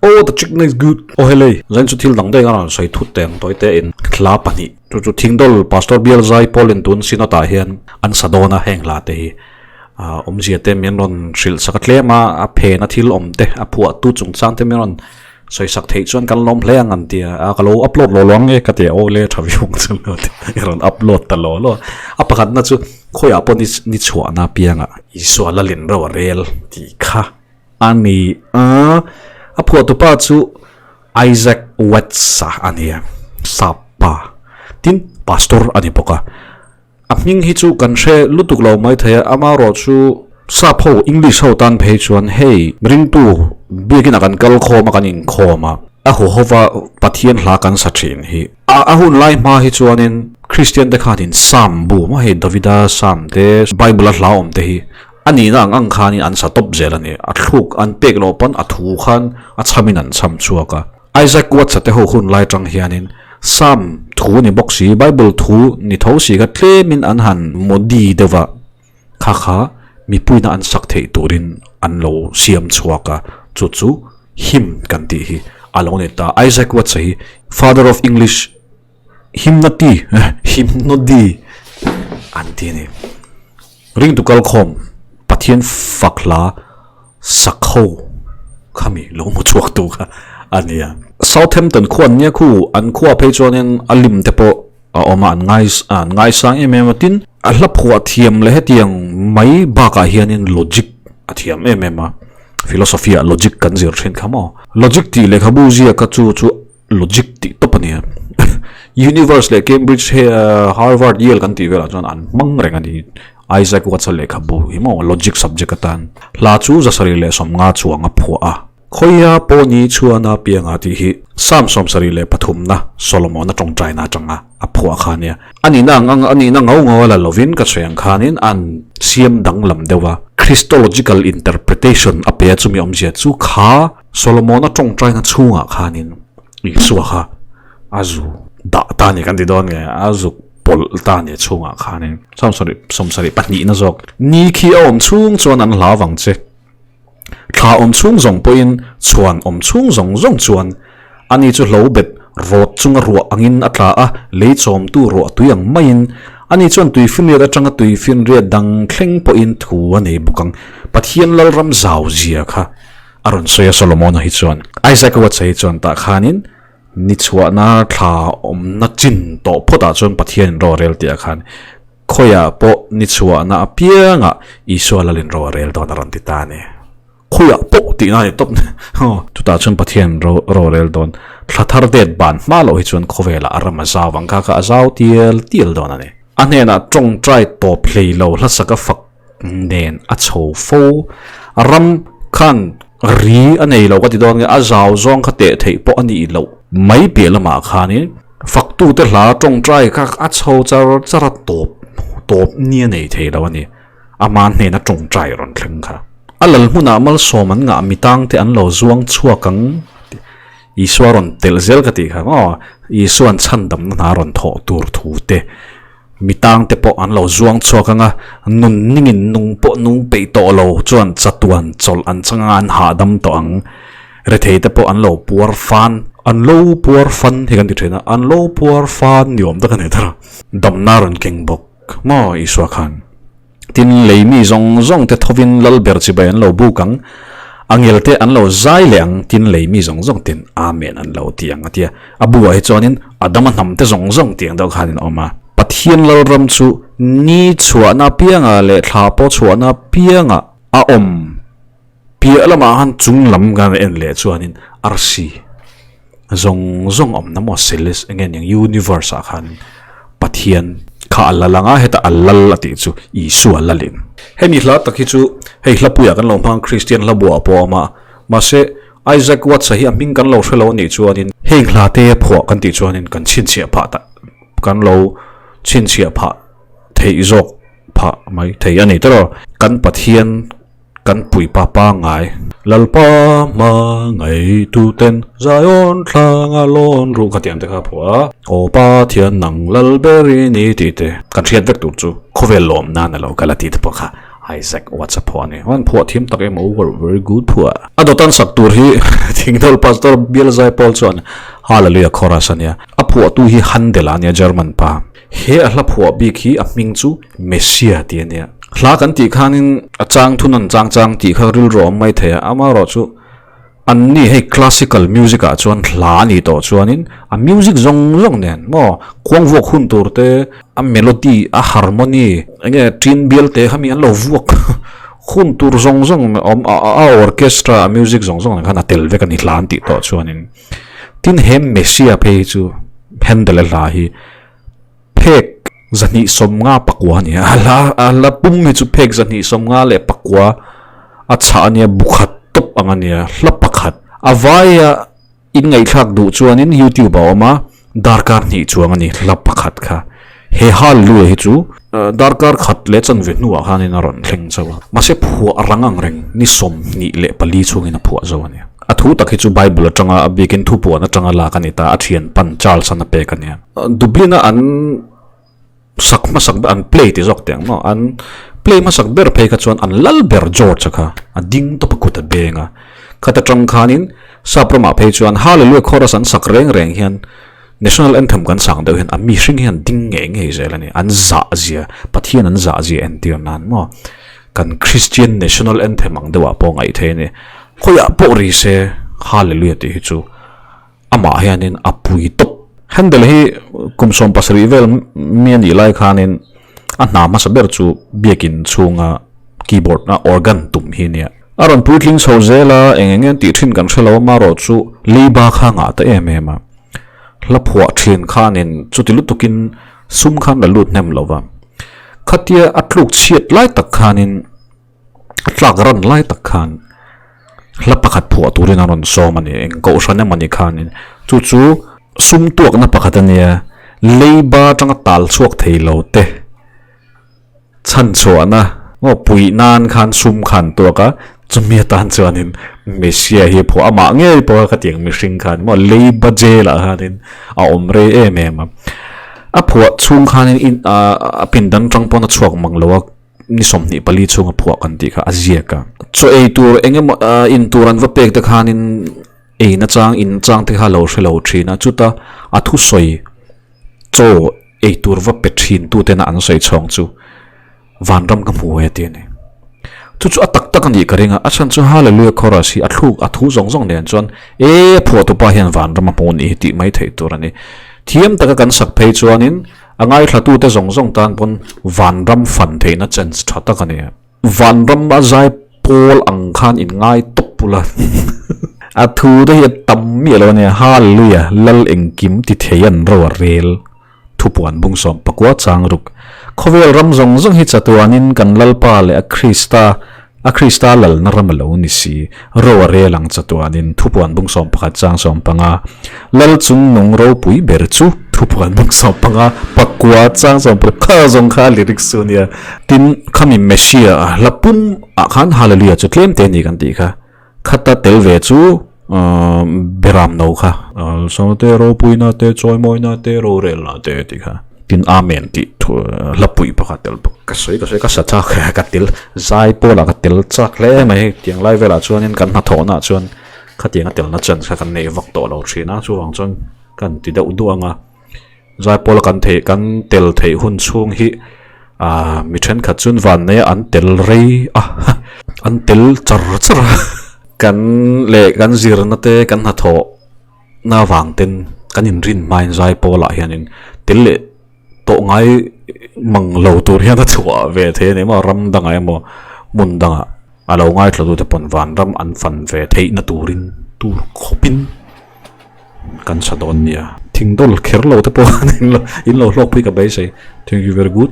Oh the chicken is good. Aw helei, zain chu thil dang daih a rawn sawi thut teh ang tawi te in hla pahnih chu chu Thingdawl Pastor Bial Zai Paulin tun Synod ah hian an sa dawn a heng hla te hi ah awmzia te min rawn hrilh sak a tlem a, a phen a thil awm te a phuah tu chungchang te min rawn sawi sak theih chuan kan lawm hle ang an ti a, ah ka lo upload lo lo ang nge ka ti a, aw le tha viau ang chu lo ti i rawn upload ta lo lo a, a pakhatna chu khawiah pawh ni ni chhuahna piangah Isua lalin ro a rel tih kha. A ni a, a phuahtupa chu Isaac Watts-a a ni a, sap pa. Tin, pastor a ni bawk a. A hming hi chu kan hre lutuk lo mai thei a, amaherawh chu sap ho, English ho tan phei chuan hei ringtu biakin a kan kal khawm a, kan inkhawm a, a huhova Pathian hla kan sa thin hi. A hun lai hma hi chuanin Kristian te khanin Psalm bu maw hei Davida Psalm te, Bible-a hla awm te hi A nihna ang ang khanin an sa tawp zel a ni. A thluk an pek loh pawn a thu khan a chhamin an chham chhuak a. Isaac Watts-a te ho hun lai tang hianin Psalm thu ni bawk si, Bible thu ni tho si kha tlemin an han modi deuh va, kha kha mipuina an sak theih turin an lo siam chhuak a, chu chu hymn kan tih hi a lo ni ta. Isaac Watts-a hi Father of English Hymnody, Hymnody an ti a ni. Ringtu kalkhawm Pathian fak hla sakho khami lo hmu chhuak tu kha a ni a. Southampton khua an nia khu, an khua phei chuanin a lim te pawh a awm a, an ngai an ngaisang em em a. Tin, a hla phuah thiam leh hetiang mai bakah hianin logic a thiam em em a, philosophy ah logic kan zir thin kha maw. Logic tih lehkhabu ziak kha chu chu Logic tih tawp a nia. Universe leh Cambridge he Harvard, Yale kan tih velah chuan an hmang reng a ni. Isaac Watts-a lehkhabu hi maw logic subject atan hla chu 750 chuang a phuah a. Khawia pawh ni chhuana pianga tih hi Psalm 73na Solomon-a tawngtaina atanga a phuah kha a nia. A nihna ang ang a nihna ngau ngau a la lovin ka sawi ang khanin an siam danglam deuh a. Christological interpretation a pe a chumi awmzia chu kha Solomon-a tawngtaina chhungah khanin Isua kha a zu dah ta a ni kan ti dawn nge, a zu pawlh ta a ni chhungah khanin. 72 na zawk ni khi a awm chhung chuan an hlau vang che. Thla awm chhung zawng pawhin chhuan awm chhung zawng zawng chuan ani chu hlo bet rawt chunga ruah angin a tla a, lei chawmtu ruah tui ang maiin ani chuan tuifinriat atanga tuifinriat dang thleng pawhin thu a nei bawk ang. Pathian Lalram zau zia kha A rawn sawi a Solomon-a hi chuan Isaac Watts-a hi chuan tah khanin ni chhuahna thla awmna chin tawh phawtah chuan Pathianin ro a rel tih ah khan khawiah pawh ni chhuahna apiangah Isua lalin ro a rel dawn a rawn ti ta a ni. Khawiah pawh tihna a ni tawp chutah chuan Pathianin ro ro a rel dawn thla thar det ban hma loh hi chuan khawvelah a ram a zau ang kha kha a zau tial tial dawn a ni. A hnenah tawngtai tawp hlei lo hlasaka fak nen a chho fo. A ram khan ri a nei lo ka ti dawn nge a zau zawng kha teh theih pawh a nih loh mai piah lamah khanin faktute hla tawngtai kha a chho char char a tawp tawp ni a nei thei lo a ni. Ama hnena tawngtai rawn thleng kha. A lal hmunah malsawm an ngah mi tangte an lo zuang chhuak ang tih Isua rawn telh zel ka tih kha maw Isua'n chhandamna hna rawn thawh tur thu te Mi tang te pawh an lo zuang chhuak ang a, nun ningin nung pawh nung peih tawh lo chuan chatuan chawlh an chang a, an hahdam tawh ang. Rethei te pawh an lo puar fan. An lo puar fan hi kan ti thin a, an lo puar fan ni awm tak a ni thar a. Damna rawn keng bawk maw Isua khan. Tin, lei mi zawng zawng te thovin lal ber chibai an lo buk ang, angel te an lo zai leh ang, tin lei mi zawng zawng ten Amen an lo ti ang a ti a. A buah hi chuanin Adama hnam te zawng zawng tih ang deuh khanin a awm a. Pathian Lalram chu ni chhuahna piangah leh thla pawh chhuahna piangah a awm piah lamah khan chung lam kan en leh chuanin arsi zawng zawng awmna maw celest eng nge niang universe ah khan Pathian kha a lal ang a heta a lal a tih chu Isua lalin. Hemi hla tak hi chu hei hlapuiah kan lo hmang Kristian hla buah pawh a awm a mahse Isaac Watts-a hi a hming kan lo hre lo a nih chuanin heng hla te phuah kan tih chuanin kan chhinchhiah phah ta kan lo chhinchhiah phah theih zawk phah mai thei a ni tawh kan Pathian Kan puipa pangngai. Lalpa hma ngaihtuten Zion thlanga lawn ruh kha tiang te kha a phuah a. Aw Pathian nang lal ber i ni tih te kan hriat vek tur chu khawvel lawm nan a lo kal a tih te pawh kha Isaac Watts a phuah a ni. An phuah thiam tak em over very good phuah. A dawtan sak tur hi Thingdawl Pastor Bial Zaipawl chuan Hallelujah Chorus a nia. A phuahtu hi Handel a nia German pa. He a hla phuah bik hi a hming chu Messiah tih a nia. Hla kan tih khanin a chang thun an chang chang tih kha rilru a awm mai thei a, amaherawh chu An ni hei classical music ah chuan hla a nih tawh chuanin a music zawng zawng nen maw khuang vuak hun tur te a melody a harmony enge tin bial te kha mi an lo vuak hun tur zawng zawng awm a orchestra a music zawng zawng nen khan a tel vek a ni hla an tih tawh chuanin tin he Messiah phei hi chu Handel-a hla hi phek 251 a ni a, a hla a hla pum hi chu phek 259 a chhah a nia bu khat tawp ang a nia hla pakhat a vaia in ngaihthlak duh chuanin youtube a awm a darkar hnih chuang a ni hla pakhat kha he hallelujah hi chu darkar khat leh chanve hnuah khanin a rawn thleng chauh a mahse phuah rang ang reng ni 24 chhungin a phuah zo a ni a thu tak hi chu bible atanga a bikin thupuan atanga lak a ni ta a thian pan Charles an a pek a nia. Dublin a an sak hmasak ber an play ti zawk teh ang maw an play hmasak ber phei kha chuan an lal ber George a kha a ding tawp a kut a beng a khata tang khanin sap ramah phei chuan Hallelujah chorus an sak reng reng hian national anthem kan sang deuh hian a mihring hian ding ngei ngei zel a ni an zah zia Pathian an zah zia entir nan maw kan Christian national anthem ang deuhah pawh ngaih theih a ni khawiah pawh ri se Hallelujah tih hi chu Amah hianin a pui tawp. Handel hi kum 17 vel mi a nih lai khanin a hna hmasa ber chu biakin chhunga keyboard a organ tum hi a nia. A rawn puitling chho zel a, eng eng nge an tih thin kan hre lo a, marawh chu leiba kha a ngah ta em em a. Hla phuah thin khanin chuti lutukin sum khan la lut hnem lo va. Khatia a tluk chhiat lai tak khanin A tlak ran lai tak khan hla pakhat phuah turin a rawn sawm a ni eng kohhran emaw ni khanin chu chu sum tuakna pakhat a nia leiba atanga tal chhuak thei lo te chhan chhuahna maw puih nan khan sum khan tuak a chumi atan chuanin Messiah hi a phuah amah ngei pawh a khatiang mihring khan maw leiba jail ah khanin a awm rei em em a a phuah chhung khanin in ah a pindan tang pawn a chhuak mang lo a. Ni 24 chhunga phuah kan tih kha a ziak a. Chaw ei tur eng emaw in tur an va pek te khanin ei nachang in chang te kha lo hre lo thin a, chuta a thusawi chaw ei tur va pe thin tu tena an sawi chhawng chu vanram ka hmu e tih a ni. Chu chu a tak tak a nih ka ring a, a chhan chu Hallelujah Chorus hi a thluk a thu zawng zawng nen chuan e a phuahtupa hian vanram a hmu a nih hi tih mai theih tur a ni. Thiam taka kan sak phei chuanin A ngaithlatute zawng zawng tan pawn vanram fan theihna chance tha tak a ni. Vanram a zai pawl ang khan in ngai tawp pula. A thu te hi a tam miah lo a nia. Hallelujah, Lal engkim ti thei an ro a rel. Thupuan bung 19 chang ruk. Khawvel ram zawng zawng hi chatuanin kan Lalpa leh a Krista A Krista lalna ram a lo ni si, ro a rel ang chatuanin thupuan bung 11 chang 15, Lal chung nung ropui ber chu thupuan bung 15 pakua chang 16 kha zawng kha lyrics chu a nia. Tin, khami Messiah a hla pum ah khan Hallelujah chu tlem te a ni kan tih kha. Khata tel ve chu Beram no kha. Saw te ropuina te chawimawina te rorelna te tih kha. Tin Amen tih thu hla puih pakhat tel bawk. Ka sawi ka sawi ka sa chak ka tel zai pawlah ka tel chak hle mai hei tiang lai velah chuanin kan hnathawhna ah chuan khatiang a telna chance kha kan nei vak tawh lo thin a chuvang chuan kan ti deuh duh ang a. Zaipawl kan theih kan tel theih hun chhung hi ah mi thenkhat chuan van neia an tel rei a an tel char char a kan leh kan zirna te kan hnathawh na vang ten kan inrin hmain zaipawl ah hianin tel leh tawh ngai mang lo tur hian a chhuah ve thei a ni maw ram dangah emaw hmun dangah a lo ngaithla tu te pawn vanram an fan ve theihna turin tur khawpin. Kan sa dawn nia. Thing dawl kher lo te pawh in lo hlawk pui ka beisei. Thank you very good.